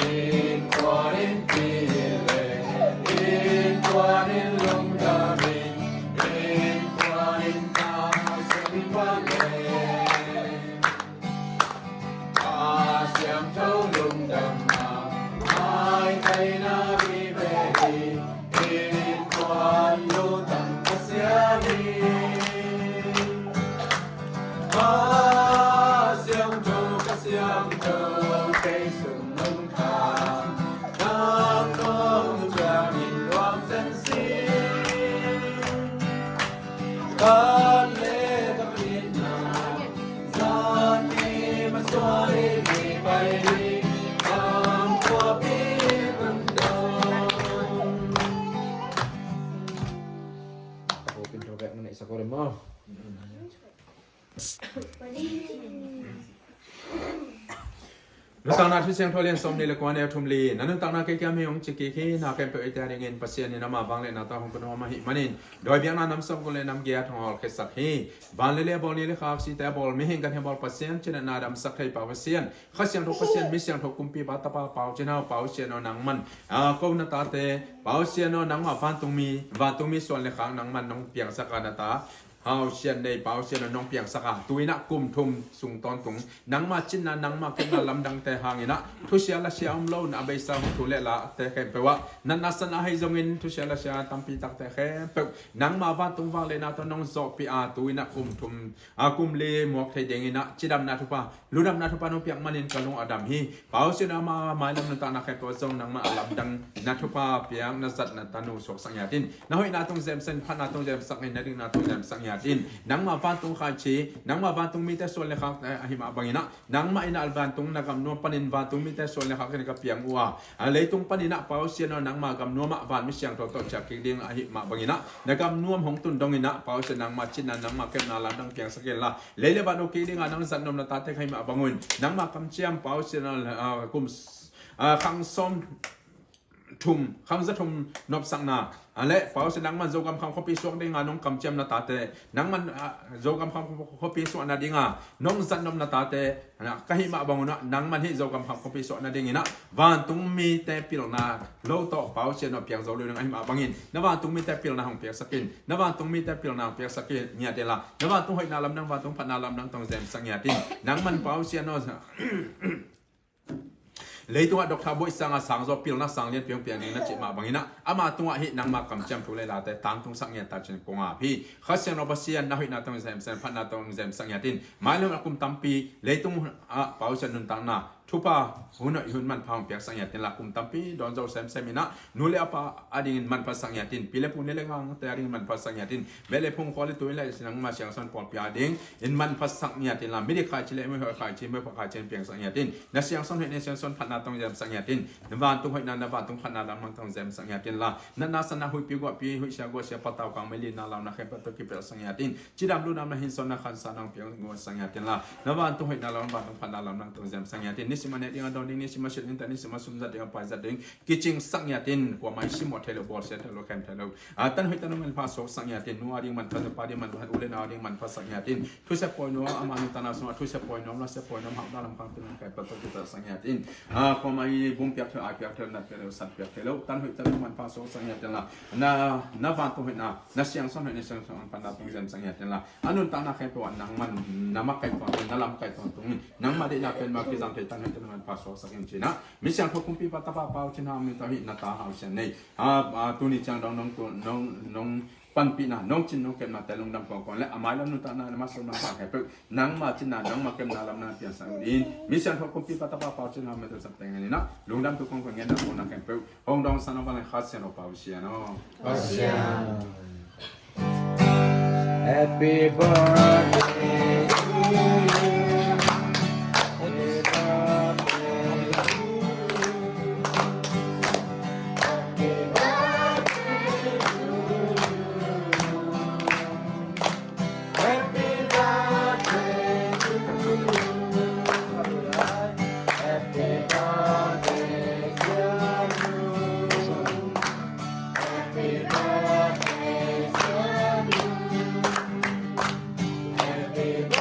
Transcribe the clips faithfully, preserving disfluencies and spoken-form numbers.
Innkuan in pi le, innkuan in lungdam in, innkuan in Pasian in phat le, Kha Siangtho lungdamna maithaina vive hi. Innkuan lungdam Pasian hi. Kha Siangtho, Kha Siangtho, kei sung nong kha, nang nong ciangin luang zen si. Khan le ka khin na, zan ni ma suai ni pai ni, ang tua pi kun dong. Ko pin tho bek na nei sa ko rem mo. Nuntakna Thusiangtho lian sawm nih le kua neu thum li. Na nuntakna kei kiam hi hong ci kik hi. Na khempeuh eite a dingin Pasian in ama vangliatna tawh hong pia nuam ahih manin, dawi biakna nam sawmguk le nam giat hong hawlkhiatsak hi. Van le lei a bawl, ni le kha, site a bawl, mihing ganhing a bawl Pasian, cinatna damsak thei Pa Pasian, Kha Siangtho Pasian, Mi Siangtho Kumpipa Tapa Pau Cin Hau, Pau Sian aw nangman, a, ko na tate, Pau Sian aw nangmah vantungmi, vantungmi suan le khak nangman nong piangsak a, na ta Hau Sian Nei, Pau Sian aw nong piangsak a, tu-in ah kum thum sung tawntung nangmah cinna, nangmah kepna lamdangte hangin ah, thusia lasia om lo, na beisa hong thu le late khempeuh ah, natna satna ahi zongin thusia lasia tampi takte khempeuh nangmah vantung vangliatna tawh nong zawhpih a, tu-in ah kum thum, a, kum li muak thei dingin ah cidamna thupha, ludamna thupha nong piak manin ka lung a dam hi. Pau Sian aw, ama mailam nuntakna khempeuh zong nangmah a lamdangna thupha piak, na zatna tanu suaksak ngiat in, na hoihna tawh hong zemsak in, phatna tawh hong zemsak in, na dikna tawh hong zemsak ngiat in, nangmah vantung khaici, nangmah vantung mite suan le khakte ahih mah bangin ah, nangmah in ah vantung na gam nuam panin vantung mite suan le khak in ka piang uh a, a, leitung panin ah Pau Sian aw nangmah gam nuam ah van mi siangtho tawh ciah kik ding ahih mah bangin ah, na gam nuam hong tun dongin ah Pau Sian aw nangmah cinna, nangmah kepna lamdang piangsak in la, lei le van uk kik ding a nang zat nopna tate ka hih mah bang un, nangmah kamciam Pau Sian aw, a, kum, a, khang sawm thum, khang za thum nopsakna, a, le Pau Sian aw nangman Zogam kham khuapi suak ding a nong kamciam na tate, nangman, a, Zogam kham khuapi suakna ding a nong zat nopna tate, a, ka hih mah bang un ah, nangman hih Zogam kham khuapi suakna dingin ah vantung mite pilna lo tawh Pau Sian aw piang zo lo ding ahih mah bangin, na vantung mite pilna hong piaksak in, na vantung mite pilna hong piaksak in ngiat in la, na vantung hoihna lamdang, vantung phatna lamdang tawh hong zemsak ngiat in, nangman Pau Sian aw, leitungah Doctor Boih sangah sangzaw pilna sang lianpi hong piang ding na cih mah bangin ah, ama tungah hih nangmah kamciam thu le late tangtungsak ngiat ta cin kong ap hi. Kha Siangtho Pasian, na hoihna tawh hong zemsak, phatna tawh hong zemsak ngiat in, mailam a kum tampi leitung ah Pau Sian aw nuntakna thupha, hun hoih hun manpha hong piaksak ngiat in la, kum tampi dawn zo semsem in ah, nu le a pa a dingin manphasak ngiat in, pi le pu, ni le gangte a dingin manphasak ngiat in, beh le phung, khua le tui le nangmah siangsawn pawlpi a dingin manphasak ngiat in la, midik khaici le mihoih khaici, mipha khaici in piangsak ngiat in, na siangsawn hoih, na siangsawn phatna tawh hong zemsak ngiat in, na vantung hoihna, na vantung phatna lamdang tawh hong zemsak ngiat in la, natna satna, huihpi guahpi, huihsia guahsia, patau kang, meili na launa khempeuh tawh kipelhsak ngiat in, cidam ludamna, hinsauna khansa nang piang guahsak ngiat in la, na vantung hoihna lam, vantung phatna lamdang tawh hong zemsak ngiat in, nisim a ne ding a dawn ding, nisim a silh ding, nisim a sum zat ding a pai zat ding kicingsak ngiat in, kuamah i simmawh thei lo, bawlsia thei lo, khem thei lo, a, tan hoih tan nong manpha suaksak ngiat in, nu a ding manpha, nu pa ding manpha, u le nau a ding manphasak ngiat in, thusia pawi nuam, ama nuntakna sungah thusia pawi nuam, lasia pawi nuam, hauhna lam khang tun nang khempeuh tawh kipelhsak ngiat in, a, kuamah i bum piak thei lo, ai piak thei lo, nat piak thei lo, sat piak thei lo, tan hoih tan nong manpha suaksak ngiat in la, na, na vantung hoihna, na siangsawn hoih, na siangsawn phatna tawh hong zemsak ngiat in la, a nuntakna khempeuh ah nangman na makaih tawntung, na lamkaih tawntung in, nangmah deihna pen mah kizang thei tan hoih tan nong manpha suaksak in ci-in ah, Mi Siangtho Kumpipa Tapa Pau Cin Hau min tawh hih na ta Hau Sian Nei, a, a, tuni ciang dong nong tu, nong, nong panpihna, nong cin nong kepnate lungdam kawngkawng le a mailam nuntakna, na masuan manpha khempeuh nangmah cinna, nangmah kepna lamdang piangsak in, Mi Siangtho Kumpipa Tapa Pau Cin Hau min tawh sapteng in ah, lungdam thu kawngkawng, ngetna kawngna khempeuh hong dawngsak nang vanglian Kha Siangtho Pau Sian aw. Kha Sian. Happy birthday to you. Happy birthday to you. Happy birthday to you. Happy birthday to you. Happy birthday, dear you. Happy birthday, dear you. Happy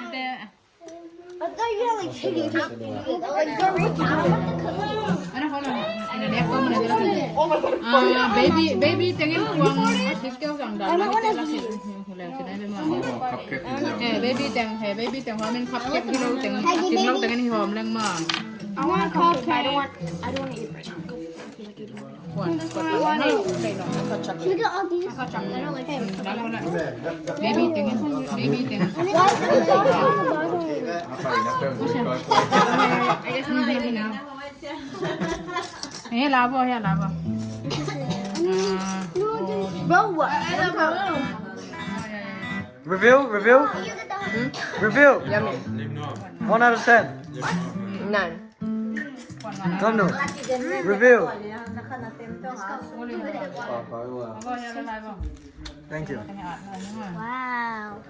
I thought you had, like, chicken. Like, the rich. Ah, baby, baby tengin kuang. I want one of these. Eh, baby teng, eh, baby teng hawm in cupcake hi lo teng, asim lo tengin hi hawm leng ma. I want a cupcake. I don't want, I don't want to eat right now. Should we get all these? Baby teng, baby teng. Eh, labo, eh, labo. Bro, what? Review, review, review. Yummy. One out of ten. Nine. Come no. Review. Thank you. Wow.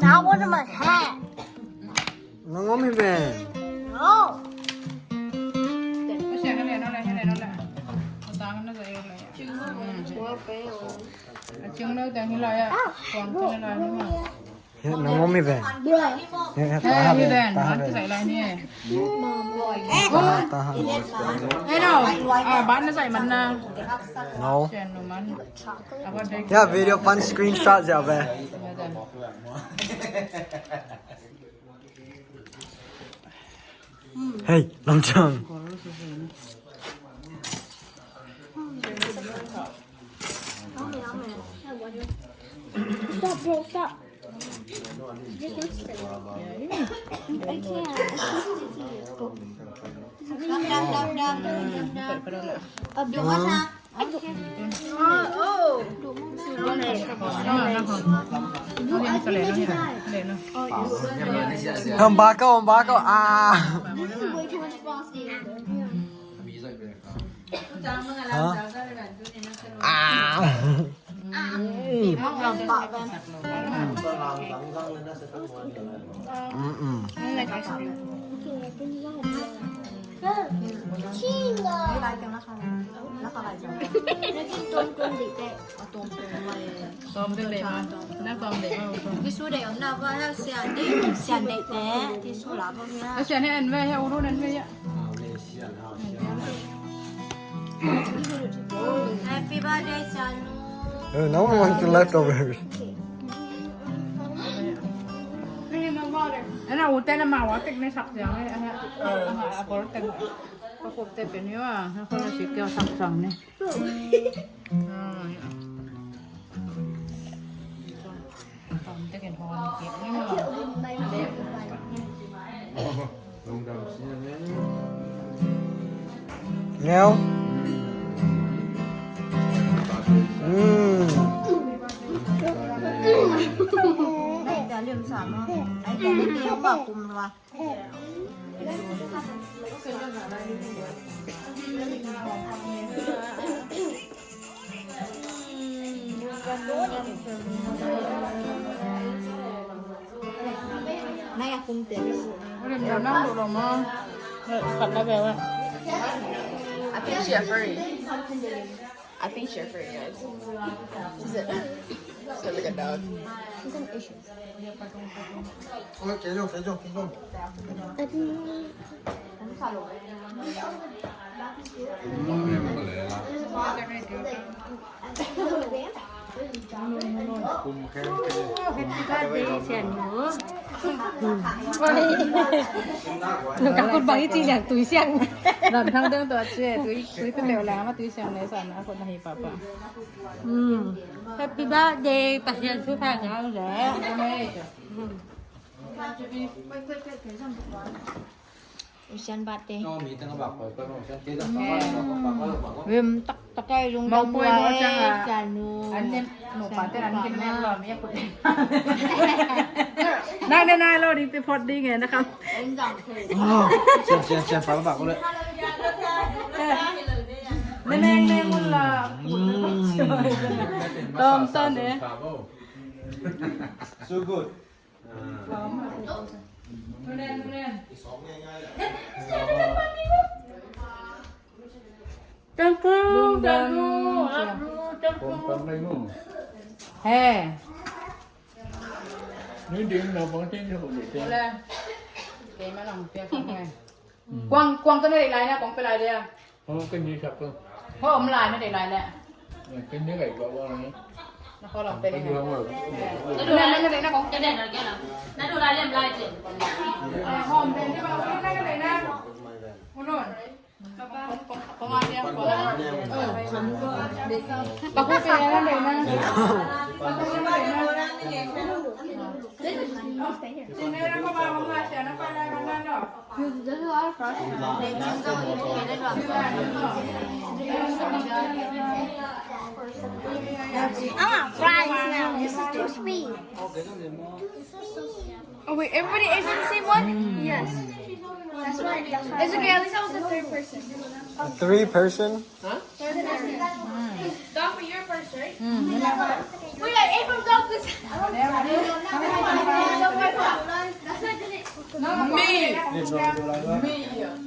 That one in my hand. Nang om hi ven. No. Nang om hi ven. Bruh. Hi ven. Tahan, tahan. No. Yeah, video fun screenshot ya ve. Hey, Lam Chang. Stop, bro, stop. This looks sick. I can't. It's too sticky. Dam, dam, dam, dam, dam, dam. A bit. Hamba ko, hamba ko. Ah. This is way too much frosting. Huh? Ah. Mm, mm. Tom deuh leh ma. Na tom deuh ma. Tissue deuh om na ba, heuh sian deuh, sian deuh te tissue la ba hia. Sian he en ve, he ulu en ve ya. Happy birthday, Sianu. Uh, no one wants the leftovers. Ena ute na mawa tek ne sak siang ne, a bol tek. Ka kup te pen yo a, na ko na sik ke sak siang ne. Ngeu. Mm. I think she a furry. I think she a furry, guys. She's a, she's like a dog. Nung ka kut bang i ci liang tui siang. Ram thang deng tua ci tui, tui pepeu lam a tui siang ne san a kut na hi papa. Happy birthday, Pasian thupha ngah leh. Pasian birthday. Vim taktak a i lungdam uh a, Sianu. An nem nupa te an kin nem lo mi a kut. Nang ne nai lo ding pi phot ding e na kam. Sian, sian, sian, pa bak ko le. Ne neng neng un la. Tom ton e. So good. Thank you, thank you, thank you. Hey. Kuang, kuang tawh na deih lai na, kuang pia lai dia. Ho, om lai na deih lai leh. Na kho lawm pia lai na. Na deih na kuang. Ho, om pia lai na. I want fries now. This is too sweet. Oh wait, everybody is in the same one? Yes. That's why. It's okay. At least I was the third person. A three person? Huh? Third person. Dom, you're first, right? Wait, I ate from Dom this. Me. Me.